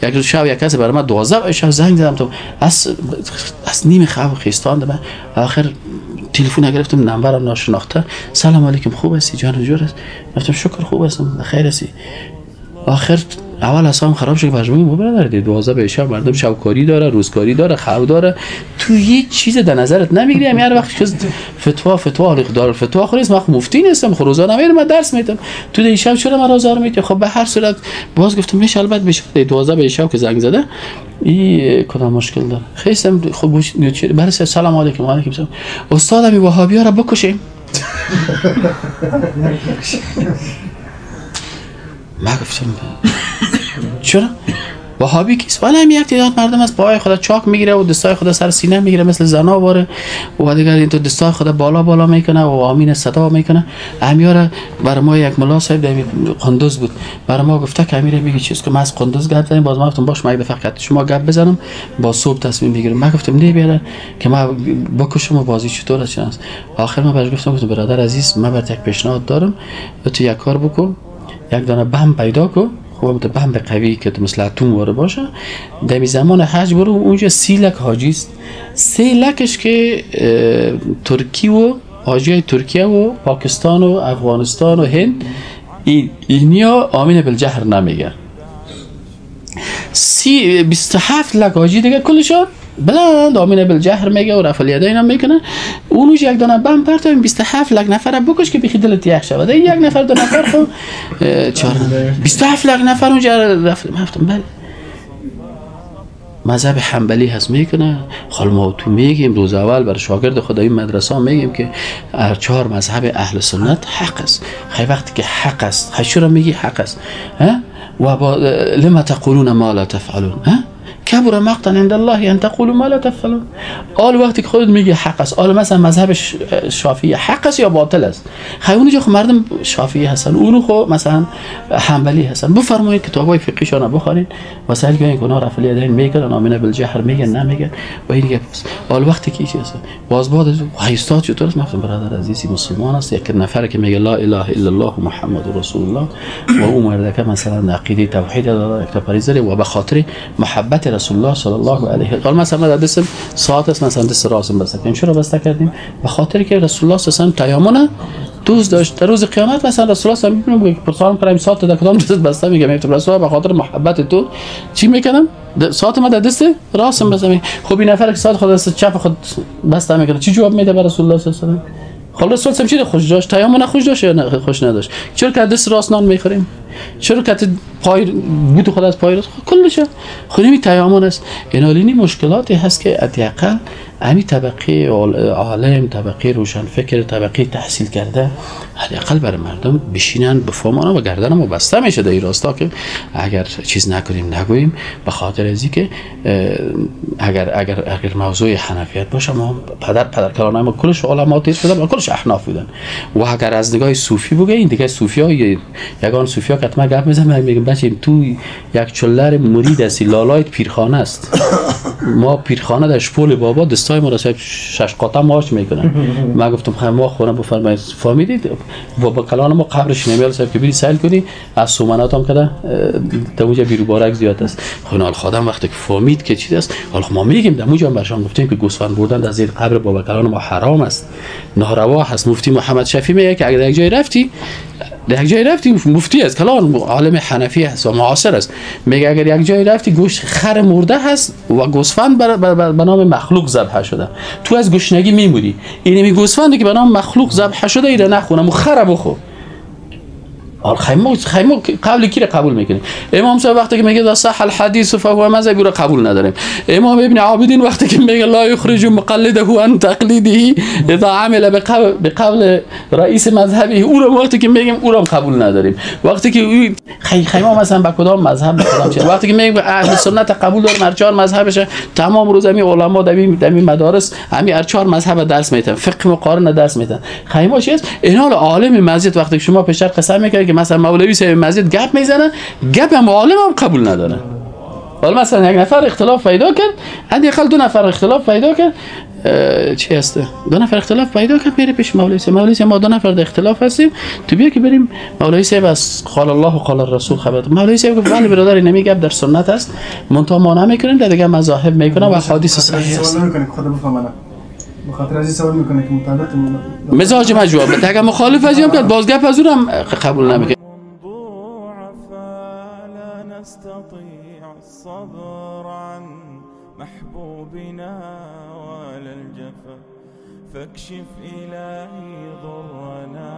یک روز شب یک کسی برای من 12 شب زنگ زدم تو از نیم خواب خیستاند من آخر تلفن گرفتم نمبرم ناشناخته. سلام علیکم خوب هستی جان جور است؟ گفتم شکر خوب هستم خیر هستی. آخر اول اصلا خراب شد که برش میگم برادر 12 به شب مردم شبکاری داره روزکاری داره خواب داره تو هیچ چیز در نظرت نمیگیری. هر وقت چیز فتوا دار فتوا خو نیست من مفتی نیستم خو روزانه میرم من درس میدم تو دی شب چرا من آزار میدی؟ خب به هر صورت باز گفتم میشه البته بشه 12 به شب که زنگ زده این کدام مشکل داره خیستم خب برای سلام علیکم و علیکم سلام استاد می وهابی ها را بکشیم. ما گفتم چرا؟ وهابی کیست؟ ولی هم یک تعداد مردم از پای خدا چاک میگیره و دستای خدا سر سینه میگیره مثل زنا واره و دیگر این تو دستای خدا بالا بالا میکنه و آمین صدا میکنه. امیاره بر ما یک ملا صاحب در قندوز بود بر ما گفته که امیر میگه چیز که ما از قندوز گپ زدیم. باز ما گفتم باش ما یک دفعه شما گپ بزنم با صبح تصمیم میگیرم. ما گفتم نه بیاره که ما بکشم و بازی چطور است. آخر ما برش گفتم برادر عزیز من برات یک پیشنهاد دارم تو یک کار بکن یک دانه بم پیدا کن خب بم قوی که مثل اتم واره باشه در زمان حج برو اونجا 30 لک حاجی است 3 لکش که ترکی و حاجی ترکیه و پاکستان و افغانستان و هند اینیا آمین بالجهر نمیگن. 27 لک حاجی دیگه کلشون بلند آمین بالجهر میگه و رفع الیدین هم میکنه. اونوش یک دانه بم پرتایم 27 لک نفر بکش که بخی دلت یخ شود. یک نفر دو نفر خو چهار 27 لک نفر اونجا رفت. بله مذهب حنبلی هست میکنه. خال ما تو میگیم روز اول برای شاگرد خدایی مدرسه میگیم که هر چهار مذهب اهل سنت حق است. خیلی وقتی که حق است خیلی چرا میگی حق است؟ ها و با لما تقولون ما لا تفعلون ها کبر مقتا عند الله ان تقولوا ما لا تفعلون. آل وقتی که خودت میگی حق است، آل مثلا مذهب شافعی حق است یا باطل است؟ خیلی اونجا خب مردم شافعی هستن، اونو خب مثلا حنبلی هستن. بفرمایید کتابای فقهیشان بخونید و سعی کنید که اونا رفع الیدین میگن، آمین بالجهر میگن، نمیگن و این گپ است. آل وقتی که چیز است باز بعد از استاد چطور است؟ گفتم برادر عزیزی مسلمان است، یک نفر که میگه لا اله الا الله محمد رسول الله و او مرده که مثلا عقیده توحید داره، یک پریز داره و به خاطر محبت رسول الله صلی الله علیه و آله مثلا در دست ساعت است، مثلا دست راستم بسته کردیم. چرا بسته کردیم؟ به خاطر که رسول الله صلی الله علیه و تیامن دوست داشت. در روز قیامت مثلا رسول الله صلی الله علیه و آله پرسان کنم ساعت در کدام دست بسته، میگم رسول الله به خاطر محبت تو چی میکنم؟ ساعت ما در دست راستم بسته. خب این نفر که ساعت خود دست چپ خود بسته میکنه چی جواب میده به رسول الله صلی الله علیه و آله؟ خب رسول الله چی خوش داشت؟ تیامن خوش داشت یا نه خوش نداشت؟ چرا که دست راست نان میخوریم؟ چرا که پای بوت خود از پای راست کلش خود این تیامن است. اینالینی مشکلاتی هست که حداقل امی طبقه عالم، طبقه روشنفکر، طبقه تحصیل کرده حداقل برای مردم بشینن بفهمن و گردن ما بسته میشه در این راستا که اگر چیز نکنیم نگوییم، به خاطر از اینکه اگر اگر اگر موضوع حنفیت باشه ما پدر کلان ما کلش علما تیز شدن و کلش احناف بودن. و اگر از نگاه صوفی بگیم دیگه صوفیا یگان صوفیا که حتما گپ میزنم میگم بچه تو یک چلر مرید هستی، لالایت پیرخانه است. ما پیرخانه در شپول بابا دستای ما را شش قطعه ماچ میکنن. ما گفتم خب ما خونه بفرمایید فهمیدید بابا کلان ما قبرش نمیال صاحب که بری سیل کنی از سومنات هم کده در اونجا بیروبارک زیاد است. خب خادم وقتی که فهمید که چیز است، حالا ما میگیم در اونجا برشان گفتیم که گوسفند بردن در زیر قبر بابا کلان ما حرام است، ناروا هست. مفتی محمد شفیع میگه که اگر یک جای رفتی در یک جای رفتی، مفتی است کلان عالم حنفی است و معاصر است، میگه اگر یک جای رفتی گوشت خر مرده هست و گوسفند به نام مخلوق ذبح شده، تو از گشنگی میموری. اینمی گوسفندی که به نام مخلوق ذبح شده ایره نخونم و خر بخور. خیمو قبل کی رو قبول میکنیم؟ امام صاحب وقتی که میگه صح الحدیث فهو مذهبی رو قبول نداریم. امام ابن عابدین وقتی که میگه لا یخرج مقلده عن تقلیده اذا عمل بقول رئیس مذهبی، او رو وقتی که میگیم او رو قبول نداریم. وقتی که خیمه مثلا به کدام مذهب به کدام چیز، وقتی که میگیم اهل سنت قبول داریم هر چهار مذهبش، تمام روز همین علما در این مدارس همین هر چهار مذهب درس میتن، فقه مقارن درس میتن. خیمه چیز اینا عالم مسجد وقتی شما پیشتر قسم میکنید که مثلا مولوی صاحب مسجد گپ میزنه، گپ هم عالم هم قبول نداره. حالا مثلا یک نفر اختلاف پیدا کرد، حداقل دو نفر اختلاف پیدا کرد، چی هست؟ دو نفر اختلاف پیدا کرد میره پیش مولوی صاحب. مولوی صاحب ما دو نفر در اختلاف هستیم، تو بیا که بریم. مولوی صاحب از قال الله و قال الرسول خبر. مولوی صاحب گفت بله برادر، این گپ در سنت است، منتها ما نمیکنیم، در دیگه مذاهب میکنه و حدیث صحیح است. بخاطر از سوال میکنه که مطابق مزاج ما جواب بده، اگر مخالف از اون کرد باز گپ از اونم قبول نمیکنه. فاكشف إلهي ضرنا.